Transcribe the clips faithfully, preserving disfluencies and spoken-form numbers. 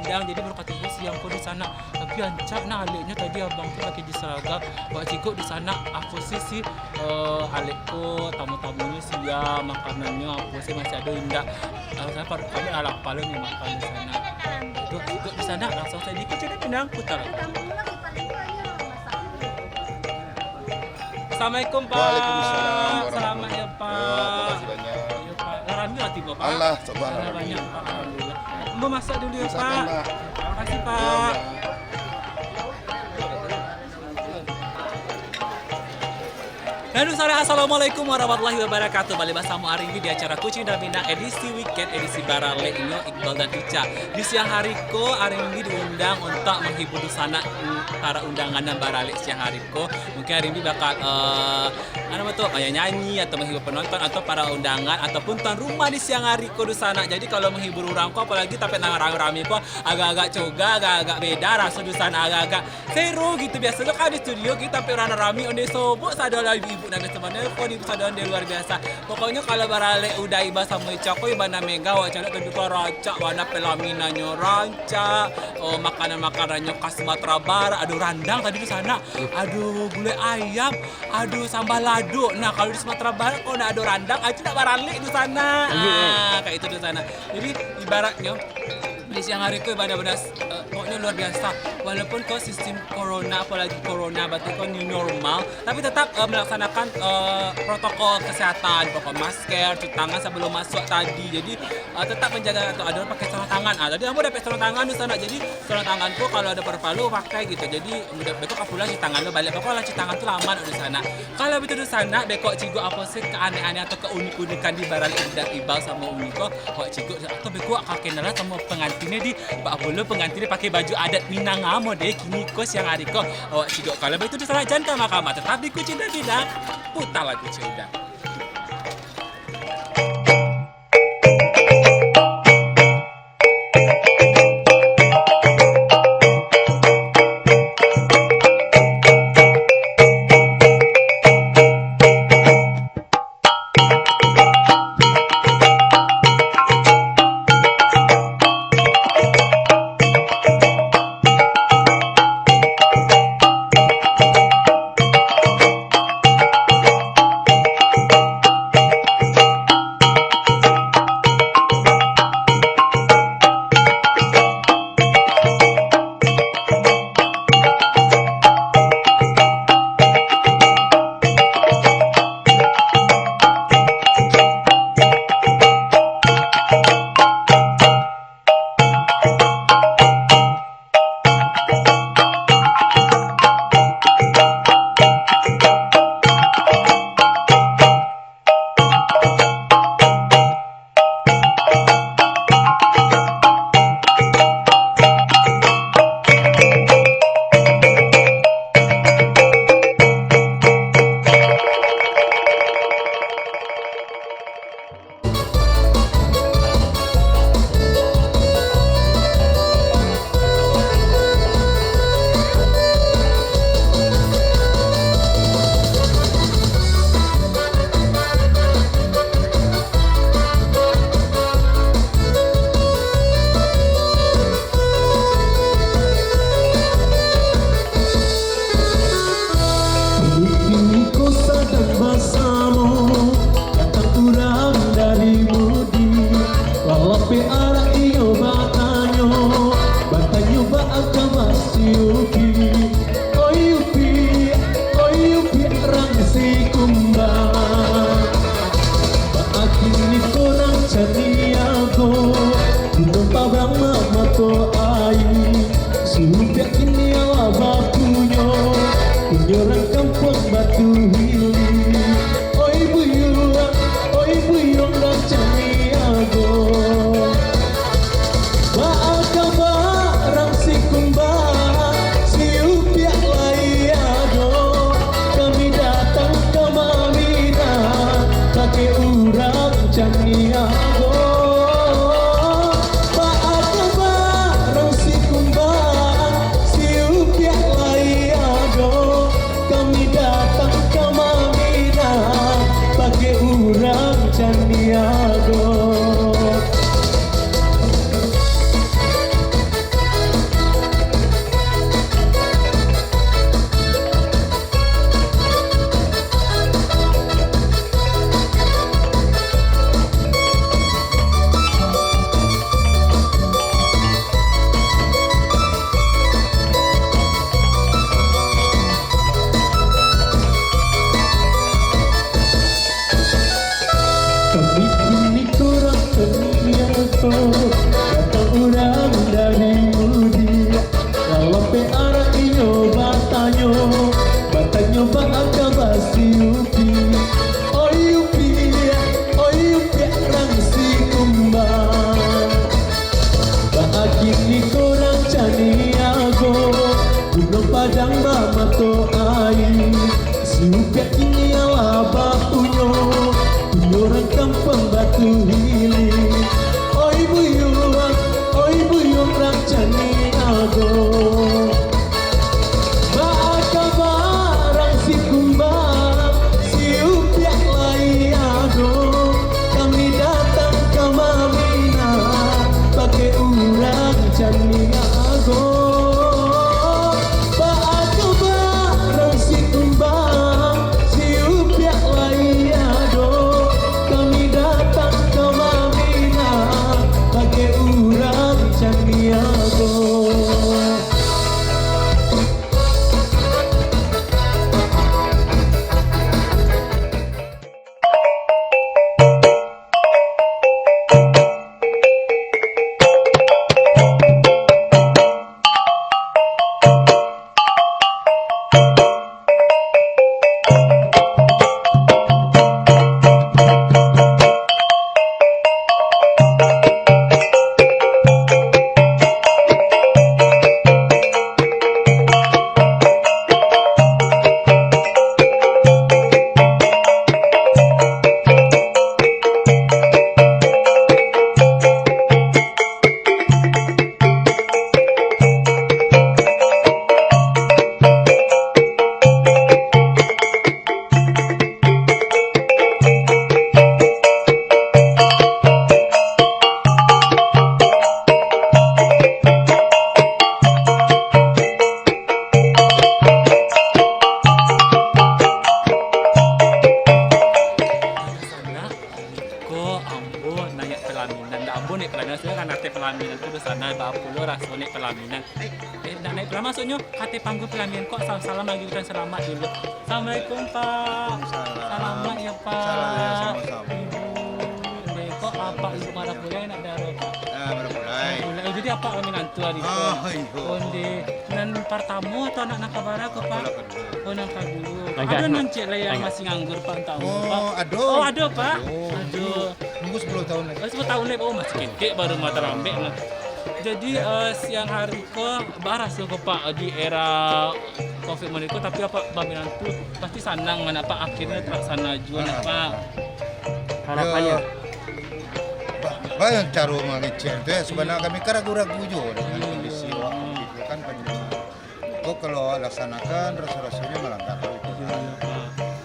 Yang jadi baru katibo siang ko di sana. Tapi rancak nah aleknyo tadi abang tu pakai di saraga. Wak cigok di sana, apo sih si, eh, alek ko, tamu-tamunyo siang, makanannyo apo sih masih ado indak. Kalau saya paruik kami lah lapar ni makan di sana. Duduk, duduk di sana, langsung saya dikit je dah pinang putar. Assalamualaikum, Pak. Waalaikumsalam warahmatullahi. Selamat ya, Pak. Ya, makasih banyak. Ya, Pak. Lah rami lah tibo, Pak. Alah, sabar. Lah banyak, Pak. Alhamdulillah. Ambo masak dulu ya, Pak. Masak, Pak. Makasih, Pak. Ya, Pak. Halo, saudara, assalamualaikum warahmatullahi wabarakatuh. Baliak basamo Arimbi di acara Kucing dan Minang edisi weekend, edisi baralek inyo Iqbal dan Ica. Di siang hari ko, Arimbi diundang untuak manghibur dunsanak, mm, para undangan nan baralek siang hari ko. Mungkin Arimbi bakal, eh, anu tu, eh, nyanyi atau manghibur penonton atau para undangan ataupun tuan rumah di siang hari ko dunsanak. Jadi kalau manghibur urang ko, apolagi tampek nan rami-rami ko, agak-agak coga, agak-agak beda raso dunsanak, agak-agak seru gitu. Biasonyo kan di studio kito tampek urang rami, onde sobok sado lah ibu-ibu nan biaso manelpon, ibu sado onde luar biasa. Pokoknyo kalau baralek Uda Iba samo Ica ko, Iba nan mega, awak caliak tadi ko rancak, warna pelaminannyo rancak, oh, makanan-makanannyo khas Sumatera Barat, ado randang tadi di sana, ado gulai ayam, ado sambal lado. Nah, kalau di Sumatera Barat kalau ndak ado randang, itu ndak baralek di sana. Lanjut, eh. Ah, kayak itu di sana. Jadi ibaratnyo di siang hari ko ibadah-ibadah, eh, pokoknyo luar biasa. Walaupun ko sistem corona, apolagi corona, berarti ko new normal, tapi tetap, eh, melaksanakan, eh, protokol kesehatan, pokok masker, cuci tangan sebelum masuk tadi. Jadi, eh, tetap menjaga atau ada pakai sarung tangan. Ah, tadi ambo dapek sarung tangan di sana. Jadi, sarung tangan tu kalau ada paru-paru pakai gitu. Jadi, mudah beko ka pulang cuci tangan lo baliak. Beko lah cuci tangan tu lama nak di sana. Kalau betul di sana, beko cigok apa sih keanehan atau keunik-unikan di baralek Uda Iba samo Uni ko? Awak cigok atau beko ka kenalan samo pengantinnyo di bak bulu pengantinnyo pakai baju adat Minang amo deh kini ko siang hari ko. Awak cigok kalau betul di sana, jan ka mahkamah, tetap di Kucing dan Minang. Putar lagu Cinta. Kini ko sadang basamo, datang urang dari Mudi. Lalapeh arak iyo batanyo, batanyo baa kaba si Upi. Oi Upi, oi Upi rang si kumbang. Baa kini ko rang caniago, bukan parang mamato aia. Si Upiak kini alah bapunyo, punyo rang kampuang Batu Hili. Oi buyuang, oi buyuang rang caniago. Baa kaba rang si kumbang, si Upiak lai ado. Kami datang kamari nah, bakeh urang caniago. Baa kaba Nan dak ambo naik pelaminan, sebenarnya kan kato pelaminan tu doh sanak, baa pulo raso naik pelaminan. Eh, nak naik pelaminan, maksudnyo kato panggung pelaminan ko salam-salam lagi, ucapan selamat dulu. Assalamualaikum, Pak. Waalaikumsalam. Salamat ya, Pak. Salam, ya, sama-sama. Ibu, ko apak ibu marapulai nak daro, Pak? Ah, marapulai. Marapulai. Oh, jadi apak kami nantu hari ko. Ah, iyo. Onde nan partamo atau anak nan kabara ko, Pak? Apalah kedua. Oh, nan kadua. Agak ado nan cek lai yang masih nganggur, Pak, entah umur, Pak? Oh, ado. Oh, ado, Pak? Ado. Ado. Nunggu sepuluh tahun lagi. Oh, sepuluh tahun lagi. Oh, masih ketek baru mah tarambek lah. Jadi, eh, siang hari ko, baraso ko, Pak, di era covid model ko, tapi apak baminan tu pasti sanang, mana, Pak, akhirnyo terlaksana juo, Pak. Harapannya? Yo, ba-, banyak caro mangecek tu, ya. Sebenarnya kami kan ragu-ragu juo dengan kondisi awak covid tu kan, pandemi. Kok kalau awak laksanakan, raso-rasonyo malanggar kalau itu.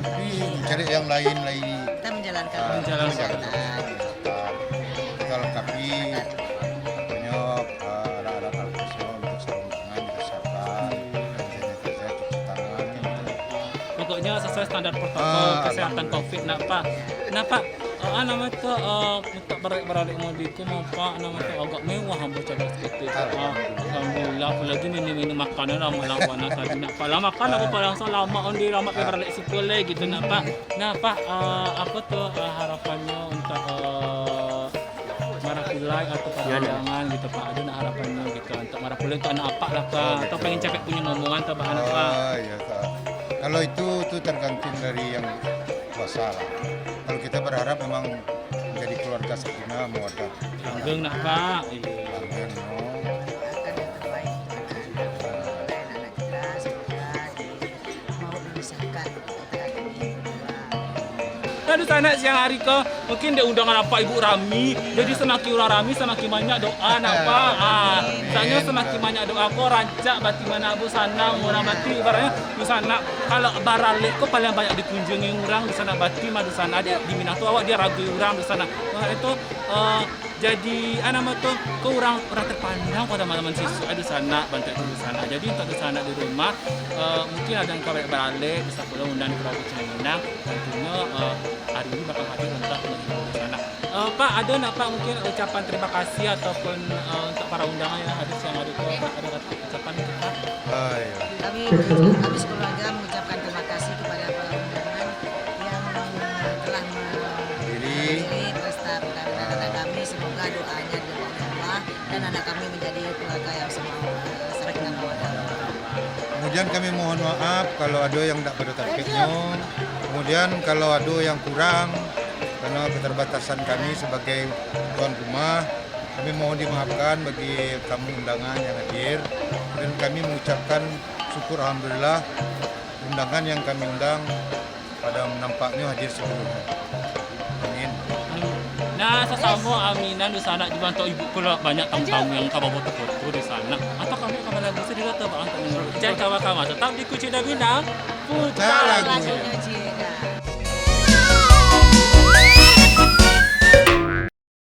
Tapi mencari yang lain lai. Kita menjalankan, ah, protokol kesehatan. Kita lengkapi, contohnya, ah, alat-alat alkosnya untuk sarung tangan kita siapkan, hand sanitizer, cuci tangan, gitu. Pokoknya sesuai standar protokol kesehatan covid, nak, Pak. Nah, Pak, ah, nama tu, ah, Untuak baralek-baralek mudik ko, Pak, namo tu agak mewah ambo caliak saketek tu, Pak. Alhamdulillah. Alhamdulillah, apolai minum-minum makanan lah, malam panas tadi, nak, Pak. Lah makan, Pak, langsung lamak onde, lamak pai baralek siko lai, gitu, nak, Pak. Nah, Pak, eh, apo tu, eh, harapannyo untuak, eh, marapulai atau parandangan, gitu, Pak? Ado nak harapannyo, gitu, untuak marapulai, untuak anak apak lah, Pak? Atau pengen capek punyo momongan, atau baa, Pak? Oh, iyo, Pak. Kalau itu, tu tergantung dari yang kuasa lah. Kalau kita berharap memang menjadi keluarga sakinah mawaddah. Langgeng nak, Pak. Iyo. Langgeng, no. Akan yang terbaik untuk anak-anak kita, semoga di-, mau memisahkan antara kami berdua. Aduh, sanak, siang hari ko, mungkin dek undangan apak ibu rami, jadi samakin urang rami, samakin banyak doa, nak, Pak. Ah, soalnyo samakin banyak doa ko, rancak batin anak bu sanang, murah batin, ibaratnyo, Dunsanak, kalau baralek ko paling banyak dikunjungi urang, Dunsanak, batin mah, Dunsanak, di, di Minang tu awak diragui urang, Dunsanak. Nah, itu, eh, jadi, ah, namo tu, ko urang, urang terpandang pada malam sisuak, Dunsanak, bantuak itu, Dunsanak. Jadi, untuak Dunsanak di rumah, eh, mungkin ado nan ka baralek, bisa pulo undang di Pulau Kucing Minang, tantunyo, eh, hari ini bakal hadir untuak menghibur Dunsanak. Eh, Pak, ado nak, Pak, mungkin ucapan terima kasih ataupun, eh, untuak para undangan yang hadir siang hari ko, Pak? Ado kata ucapan mungkin, Pak? Ah, iyo. Kami, kami sekeluarga mengucapkan terima kasih kepada para undangan yang telah menghadiri pesta perkahwinan anak kami. Semoga doanya dijawab oleh Allah dan anak kami menjadi keluarga yang semawa, sakinah mawaddah. Kemudian kami mohon maaf kalau ado yang indak pada tariknyo. Kemudian kalau ado yang kurang, karena keterbatasan kami sebagai tuan rumah, kami mohon dimaafkan bagi tamu undangan yang hadir. Dan kami mengucapkan syukur alhamdulillah undangan yang kami undang pada nampaknyo hadir seluruhnya. Amin. Nah, sasamo aminan Dunsanak, di bantuak ibu pulo banyak tamu-tamu yang ka bafoto-foto Dunsanak. Atau kami ka balagu sendiri atau baa, Pak? Jan kawa-kawa, tetap di Kucing Minang, putar lagunyo.